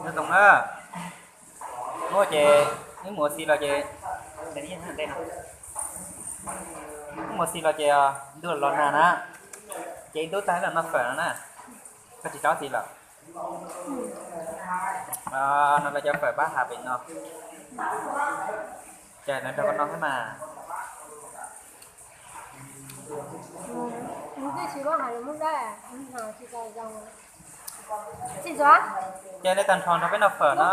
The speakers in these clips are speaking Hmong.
Too na, muaj ces wb mus ua si los ces, wb mus ua si los ces ntuj los nag na, ces wb tub tag los noj fawm no na. Koj tsis rau txiv lawm? No lawv cov fawm pab has pem no, ces lawv nrog koj noj thiab mas. Ces nej tag nrho nrog peb noj fawm na.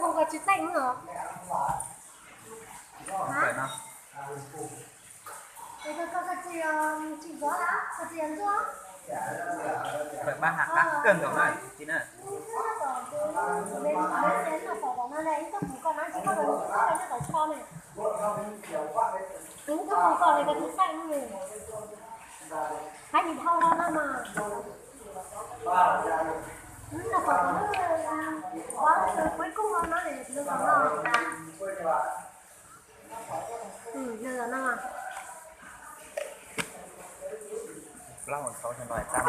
Fawm pab has qab kawg nkaus na. Plaub hau txhauv xyoo no tag.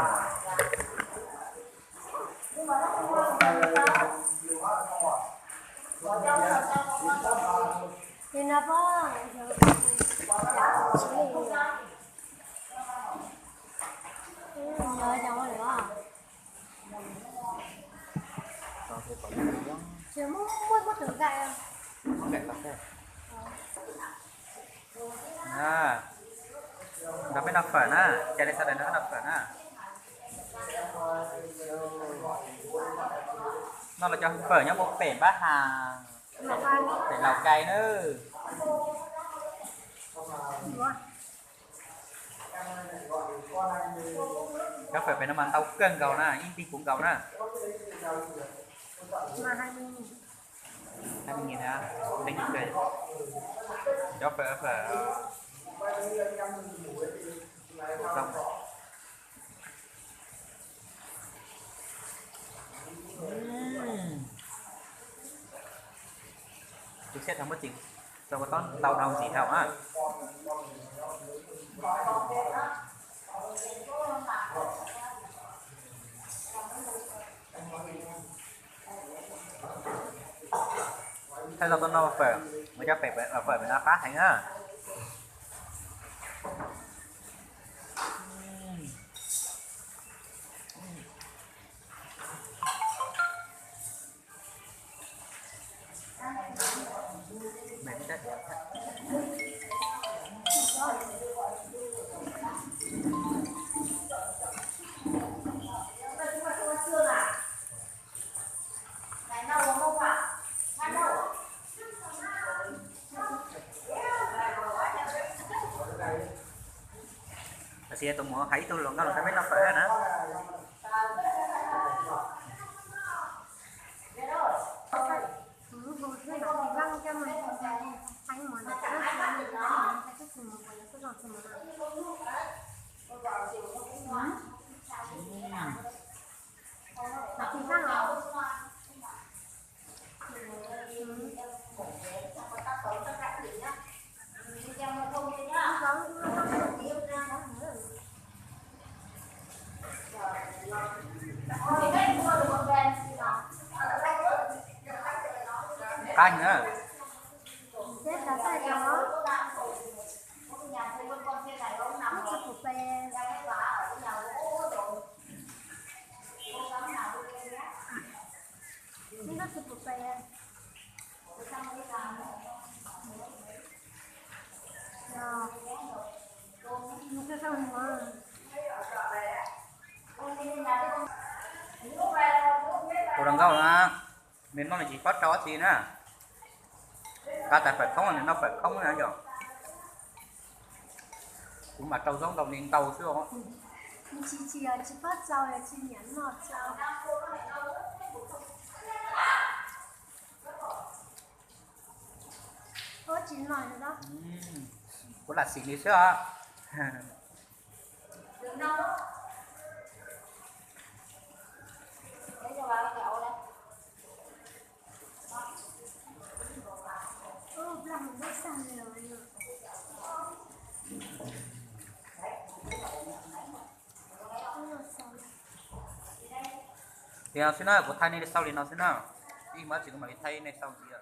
Nrog peb noj fawm na, cas li sawv daws nrog peb noj fawm na. Noj los cov fawm nyob mus pem Npab Has, pem Laus Kais na. Cov fawm pem no mas ntau kawg nkaus na, yeej ntig puv nkaus na. Cov fawm, fawm zoo. Tus siab thaum muab tsis tau, tau ntau dhau ntxiv thaum na. Thaij tau tuaj noj fawm, mus cov pem fawm pem no qab heev na. Tab sis tus muam hais ib tug hluas nkauj los rau peb noj fawm na. Qab na. Tus hluas nkauj na, nws noj nws tsis paub rau dab tsi na. Qab tas fawm khoob nws noj fawm khoob na yom. Kuv mas rau zaub ntau li ntau xwb os. Kuv lam xim li xwb os. Li no xwb na, kuv thaij nej xauj li no xwb na. Ib mas tsis kuv mam li thaij nej xauj ntxiv.